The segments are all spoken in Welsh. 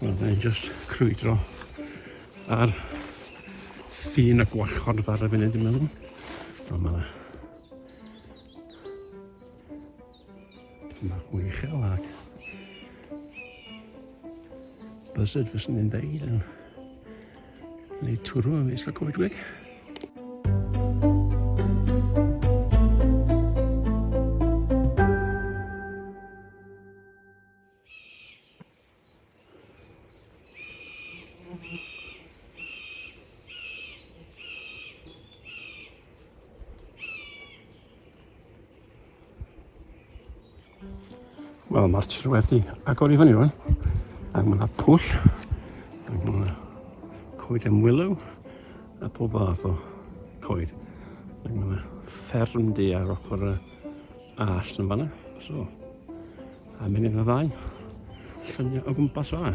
Wel, da ni'n just crwydro ar ffin y gwarchodfa ar y funud, dwi'n meddwl. Ond mae yna tipyn bach mwy uchel ac buzzard fyswn i'n deud yn gwneud twrw ymysg y coedwig. Wel, mae'r tirwedd di agor i fyny rwan. Ac mae yna pwll, ac mae yna coed am willow, a pob fath o coed. Ac mae yna fferm di ar ochr y allt yn fanna. So, a munud na ddau, lluniau o gwmpas o.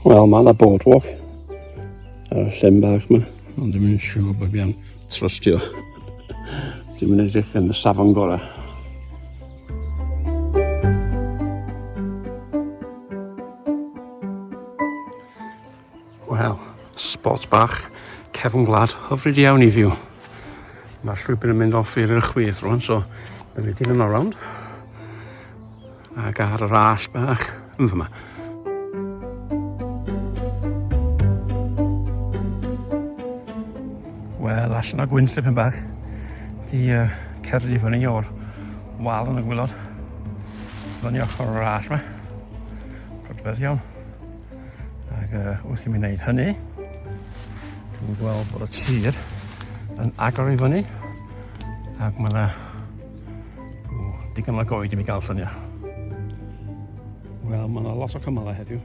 Wel, mae yna boardwalk ar y llyn bach yma, ond dwi'n yn siŵr bod fi am trystio. Dwi'n mynd edrych yn y safon gorau. Wel, spot bach cefn gwlad hyfryd iawn i fyw. Mae'r llwybr yn mynd off i'r chwith rwan, so mae'n mynd i fynd rownd. Ac ar yr all bach yn fyma. Wel, allan o gwynt dipyn bach. Di uh, cerdded i fyny o'r wal yn y gwylod. Fyny ochr o'r all yma. Prydferth iawn. Ac uh, wrth i mi wneud hynny, dwi'n gweld bod y tir yn agor i fyny. Ac mae yna O, digon o goed i mi gael lluniau. Wel, mae yna lot o cymalau heddiw.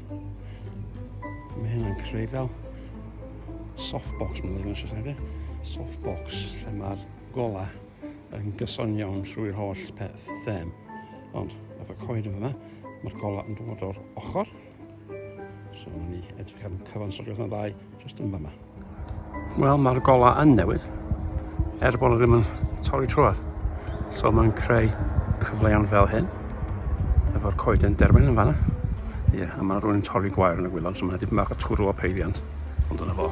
Mae hynna'n creu fel softbox, mae'n dweud yn Saesneg. E? Softbox, lle mae'r gola yn gyson iawn trwy'r holl peth them. Ond, efo coed yn fyma, mae'r gola yn dod o'r ochr. So, nawn ni edrych am cyfansoddiad yna ddau, jyst yn fama. Wel, mae'r golau yn newid, er bod o ddim yn torri trwodd. So mae'n creu cyfleon fel hyn, efo'r coeden derwen yn fanna. Ie, yeah, a mae rhywun yn torri gwair yn y gwylod, so mae'n dipyn bach o twrw o peiriant, ond dyna fo.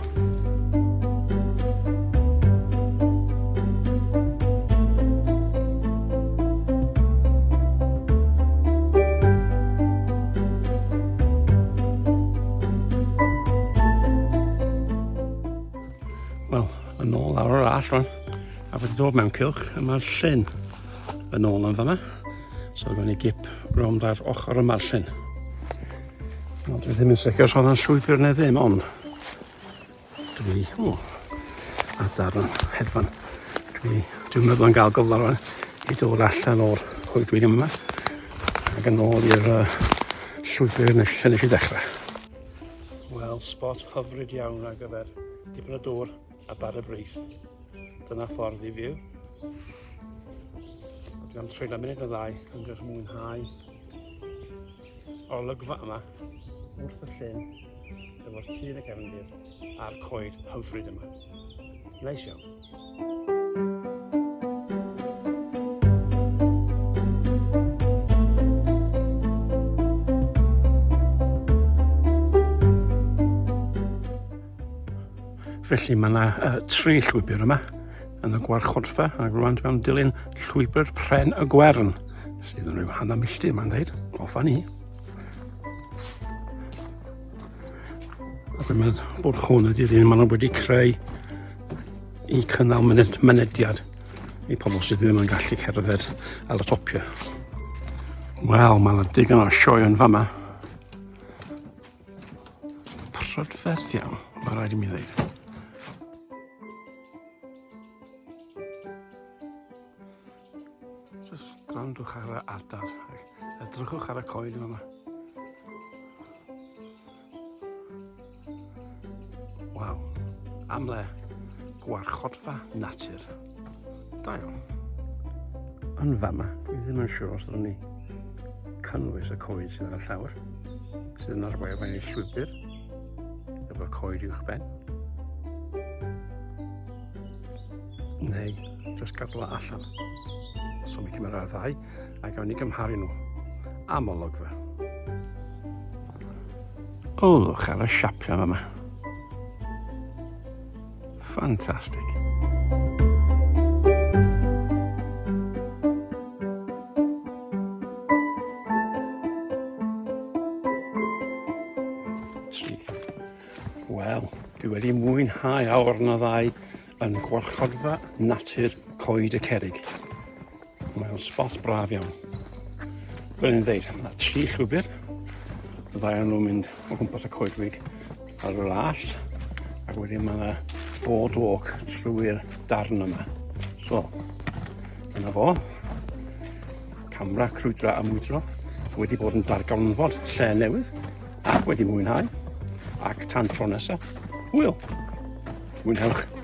Wel, yn ôl ar yr all rwan, a wedi dod mewn cylch, a mae'r llyn yn ôl yn fanna. So gawn ni gip rownd ar ochr yma'r llyn. Wel, dwi ddim yn sicr os oedd llwybr neu ddim, ond Dwi, o, adar yn hedfan. Dwi, dwi'n meddwl yn gael gyfle rwan i dod allan o'r coedwig yma ac yn ôl i'r uh, llwybr nes, lle nes i ddechrau. Wel, spot hyfryd iawn ar gyfer dipyn o dŵr a bar y brith. Dyna ffordd i fyw. Dwi am treulio munud o ddau yn jyst mwynhau olygfa yma wrth y llyn efo'r tŷ yn y cefndir a'r coed hyfryd yma. Neis iawn. Felly mae yna uh, tri llwybr yma yn y gwarchodfa ac rwan dwi'n dilyn llwybr pren y gwern sydd yn rhyw hanner milltir mae'n dweud, off â ni. A dwi'n meddwl bod hwn ydy'r un maen nhw wedi creu i cynnal myned, mynediad i pobl sydd ddim yn gallu cerdded ar y topiau. Wel, mae yna digon o sioe yn fama. Prydferth iawn, mae rhaid i mi ddweud. Just gwrandwch ar y adar. Edrychwch ar y coed yma. Waw, am le. Gwarchodfa natur. Da iawn. Yn fama, dwi ddim yn siŵr os ddylwn ni cynnwys y coed sydd ar y llawr, sydd yn arwain i'r llwybr, efo'r coed uwch ben. Neu, jyst gadael o allan. So mi cymryd ar ddau, a gawn ni gymharu nhw am olygfa. Olwch ar y siapiau yma. Ffantastig. Tri. Wel, dwi wedi mwynhau awr na ddau yn gwarchodfa natur Coed y Cerrig. Mae o'n spot braf iawn. Fel ni'n dweud, mae tri llwybr. Y ddau o'n nhw'n mynd o gwmpas y coedwig ar yr allt. Ac wedyn mae yna boardwalk trwy'r darn yma. So, dyna fo. Camera, crwydro a mwydro. Wedi bod yn darganfod lle newydd. Ac wedi mwynhau. Ac tan tro nesaf, hwyl! Mwynhewch!